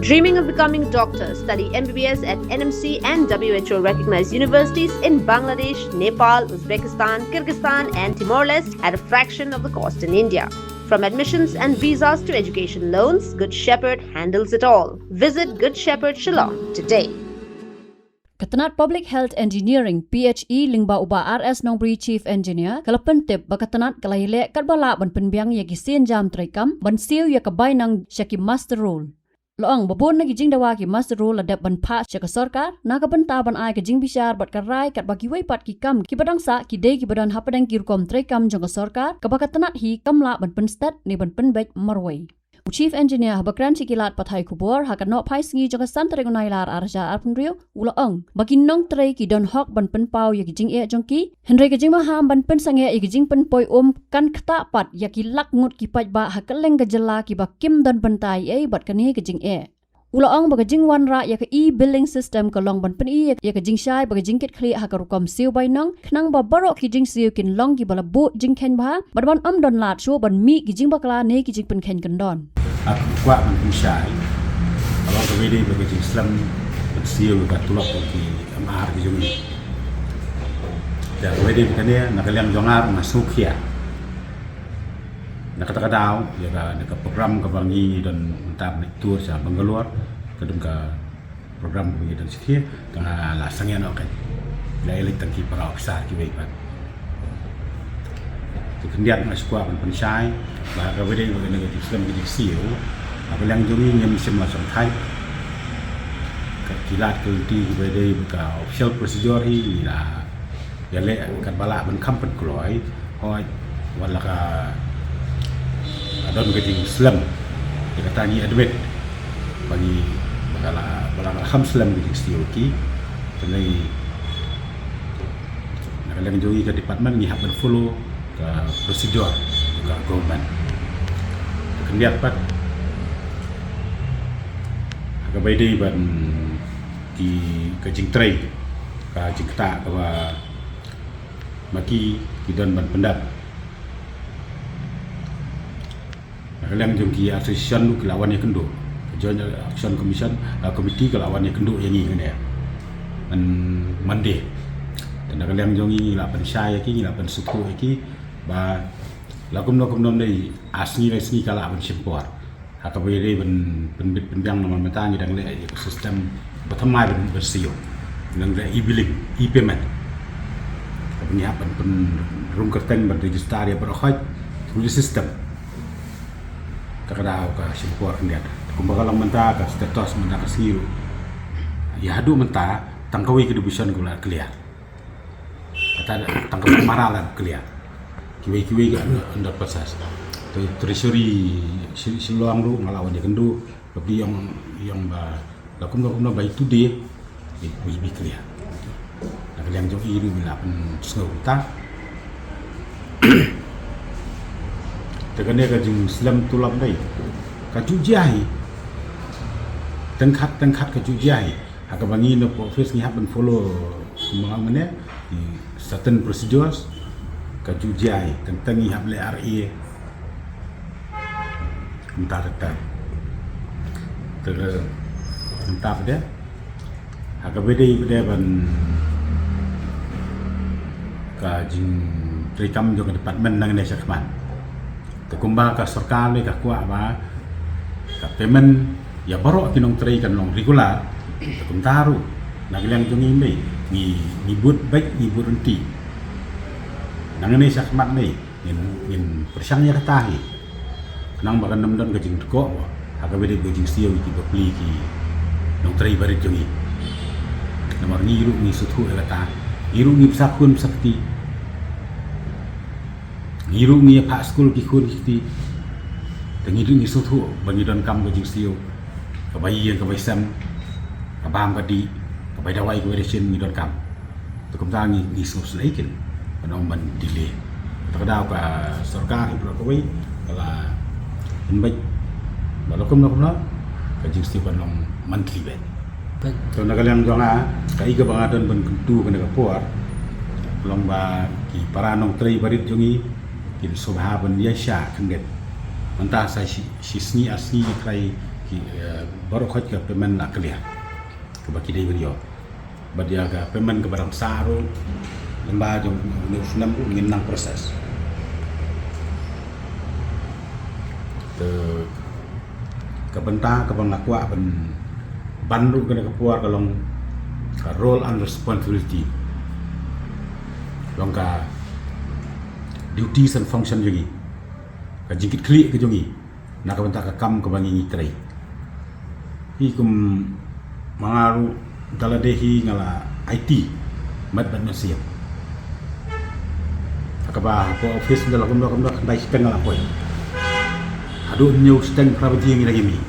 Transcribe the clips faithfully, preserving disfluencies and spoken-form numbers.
Dreaming of becoming a doctor? Study M B B S at N M C and W H O recognized universities in Bangladesh, Nepal, Uzbekistan, Kyrgyzstan, and Timor Leste at a fraction of the cost in India. From admissions and visas to education loans, Good Shepherd handles it all. Visit Good Shepherd Shillong today. Ka tnat Public Health Engineering, P H E, lyngba u Bah R S Nongbri, Chief Engineer, ka la pyntip ba ka tnat ka la ïaleh katba lah ban pynbiang ïa ki sienjam treikam ban siew ïa ka bainong sha ki muster roll. La ong ba bun na ki jingdawa ki muster roll la dep ban phah sha ka sorkar na ka bynta ban ai ka jingbishar bad ka rai katba kiwei pat ki kam kiba dang sah ki dei kiba don hapdeng ki rukom treikam jong ka sorkar, kaba ka tnat hi kam lah ban pynstet ne ban pynbeit marwei. U Chief Engineer haba kren sha ki lad pathai khubor ha ka nohphai sngi jong ka san tarik u Nailar ar hajar arphew hynriew, u la ong ba ki nongtrei ki don hok ban pynpaw ïa ki jingeh jong ki, hynrei ka jingmaham ban pynsangeh ïa ki jingpynpoi um kan ktah pat ïa ki lak ngut ki paidbah ha kylleng ka jylla kiba kim don bynta ei ei bad kane ka jingeh. U la ong ba ka jingwanrah ïa ka e-billing system ka long ban pyni ïa ka jingshai bad ka jingkitkhlieh ha ka rukom siew bainong, khnang ba baroh ki jingsiew kin long kiba la buh jingkheiñ bha bad ban ym don lad shuh ban mih ki jingbakla ne ki jingpynkheiñ kyndon. Nga kwah ban pynshai, ka long kaba ïadei bad ka jingslem ban siew ïa ka tulop jong ki M R ki jong ngi. Te kaba ïadei bad kane, na ka liang jong nga, nga sngewkhia na kata ka daw ïa ka, ïa ka program kaba ngi don mynta ban ïa tur sha Bangalore, ka don ka program kaba ngi don sha ki, ka nga la sangeh noh ka, la ïaleit tang ki para officer kiwei pat. Te khyndiat nga shu kwah ban pynshai ba kaba ïadei bad kane ka jingslem ka jingsiew, na ka liang jong ngi ngim shym la shongthait. Ka, ki lad ki lynti kiba ïadei bad ka official procedure hi ngi la ïaleh katba lah ban kham pynkloi. Hooid, wat la ka, ka don ka jingslem, ïa kata ngi admit ba ngi, ba ka la, ba la ka kham slem ka jingsiew ki. Te ngi, na ka liang jong ngi ka department ngi hap ban follow ka procedure jong ka government. Khyndiat pat, ha kaba ïadei ban ki, ka jingtrei, ka jingktah kaba ma ki, ki don ban pyndap. Na ka liang jong ki association ruh ki la wan ïakynduh. Joint Action Commission, uh, Committee ka la wan ïakynduh ïa ngi hangne, man Monday. Te na ka liang jong ngi, ngi la pynshai ïa ki, ngi la pynsngewthuh ïa ki ba la kumno kumno ngi, ar sngi lai sngi ka lah ban shim por. Ha kaba ïadei ban pynbit pynbiang, namar mynta ngi dang leh ïa ka system ba thymmai ban, ban siew. Ngi dang leh e-billing, e-payment. Kaba ngi hap ban pynrung kyrteng, ban register ïa baroh khoit through the system. Te ka daw ka shim por khyndiat. Kumba ka long mynta ka status mynta ka sngi ruh, ïa haduh mynta tang kawei ka division ka la clear. Kata tang ka Mara la clear. Kiwei kiwei ka under, under process. Te Treasury Shi-, Shillong ruh nga la wan ïakynduh, ka bri ïong, ïong ba la kumno kumno by today it will be clear. Na ka liang jong i ruh ngi la pynsngew ta. Te kane ka jingslem tulop dei ka ju jia hi. Teng khat teng khat ka ju jia hi. Ha kaba ngi na office ngi hap ban follow, kumba nga ong mynne, ki certain procedures, ka ju jia hi, teng teng ngi hap leh R A. Kumta teng teng. Te kumta pat de, ha kaba dei pat de ban ka jingtreikam jong ka department nangne shakhmat. Te kumba ka sorkar ne ka kwah ba ka payment ïa baroh ki nongtrei kan long regular. Te kumta ruh na ka liang jong ngi, ngi, ngi bud beit, ngi bud ryntih. Nangne shakhmat ne ngin, ngin pyrshang ïa kata hi. Khnang ba kan ym don ka jingtkoh ha kaba dei ka jingsiew ïa ki bapli ki nongtrei barit jong ngi. Namar ngi ruh ngi sngewthuh ïa kata. Ngi ruh ngi bsa khun bsa kti. Ngi ruh ngi ïa phah skul ki khun ki kti. Te ngi ruh ngi sngewthuh ba ngi donkam ka jingsiew, ka bai ïing ka bai sem, ka bam ka dih, ka bai dawai ka bai ration ngi donkam. Te kumta ngi, ngi sngewsynei kin ban ong ban delay. Te ka daw ka sorkar hi baroh kawei ka la pynbeit ba la kumno kumno ka jingsiew kan long monthly beit. Te na ka liang jong nga, kaei kaba nga don ban kyntu kane ka por, long ba ki para nongtrei barit jong ngi kin sngewbha ban ïaishah khyndiat. Mynta sa shi, shi sngi ar sngi ngi trai Eh, baroh khoit ka payment la clear kaba ki dei ban ïoh. Bad ïa ka payment kaba dang sah ruh, lem bad jong une u snem ruh ngin nang process. Te ka bynta kaba nga kwah ban ban ruh kane ka por ka long ka role and responsibility, long ka duties and function jong ngi, ka jingkitkhlieh ka jong ngi na ka bynta ka kam kaba ngi ngi trei. Hi kum ma nga ruh da lade hi nga la aiti met bad mynsiem. Ha kaba hapoh office nda la kumno kumno khyndai shiteng nga la poi. Haduh hynñiew shiteng phra baje ngi la ïa mih.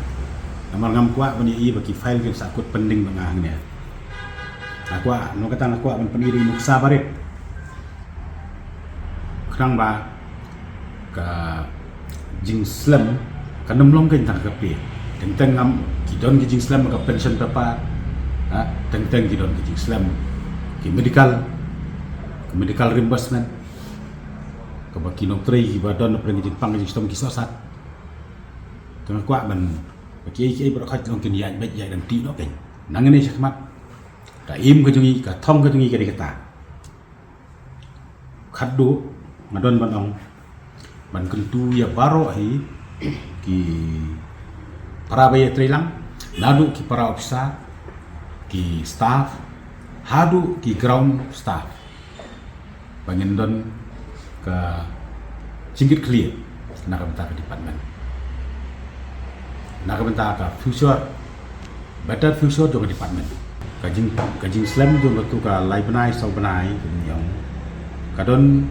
Namar ngam kwah ban ïohi ba ki file kin sa kut pending bad nga hangne. Nga kwah, namar kata nga kwah ban pyni ïa i nuksa barit. Khnang ba ka jingslem kan ym long kein tang ka pay. Teng teng ngam, ki don ki jingslem ka pension paper. Ha, teng teng ki don ki jingslem ki medical, ki medical reimbursement. Kaba ki nongtrei kiba don na pdeng ki jingpang ki jingshitom ki sohsat. Te nga kwah ban ba kiei kiei baroh khoit long kin ïaid beit ïaid ryntih noh kein. Nangne shakhmat ka im ka jong ngi, ka thong ka jong ngi ka dei kata. Khatduh nga don ban ong ban kyntu ïa baroh hi ki para ba ïatreilang, naduh ki para officer, ki staff, haduh ki ground staff, ba ngin don ka jingkitkhlieh na ka bynta ka department, na ka bynta ka future, better future jong ka department. Ka jing, ka jingslem jong katu ka lai bnai saw bnai ka jingïong, ka don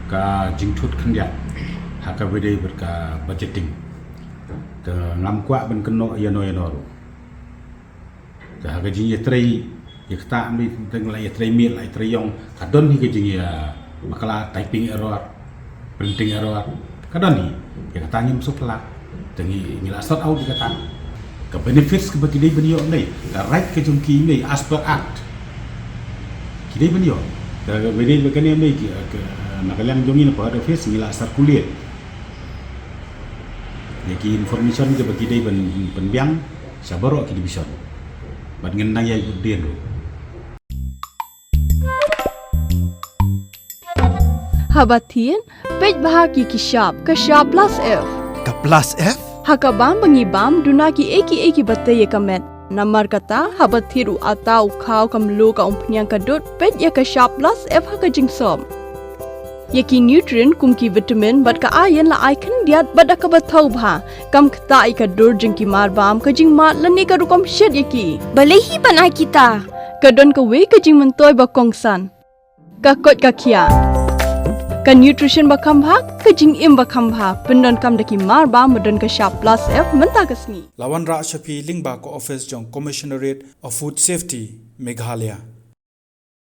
ka jingthut khyndiat ha kaba ïadei bad ka budgeting. Te ngam kwah ban kynnoh ïano ïano ruh. Te ha ka jingïatrei, ïa kata mih teng la ïatrei miet la ïatrei ïong, ka don hi ka jingïabakla, typing error, printing error, ka don hi. Ïa kata ngim suk la. Te ngi, ngi la sort out ïa kata. Ka benefits kaba ki dei ban ïoh mei, ka right ka jong ki mei as per act. Ki dei ban ïoh. Ka, ka dei ba kane mei ki, ka, na ka liang jong ngi na post office ngi la circulate ïa ki information kaba ki dei ban pynbiang sha baroh ki division. Bad ngin nang ïai bud dien ruh. Haba thied, peit bha ki ki shap, ka shap plus F. Ka plus F? Ha ka bam ba ngi bam, duna kiei kiei kiba tei ïa ka met. Namar kata, haba thied u atta u khaw ka mluh ka umphniang ka dud, peit ïa ka shap plus F ha ka jingsop. Ïa ki nutrient kum ki vitamin bad ka iron la ai khyndiat bad da kaba thaw bha. Kam ktah ïa ka dur jong ki marbam, ka jingmad lane ka rukom shet ïa ki. Balei hi ban ai kita? Ka don kawei ka jingmyntoi ba kongsan. Ka koit ka khiah. Ka nutrition ba kham bha, ka jingim ba kham bha. Pyndonkam da ki marbam ba don ka shap plus F mynta ka sngi. La wanrah sha phi lyngba ka office jong Commissionerate of Food Safety, Meghalaya.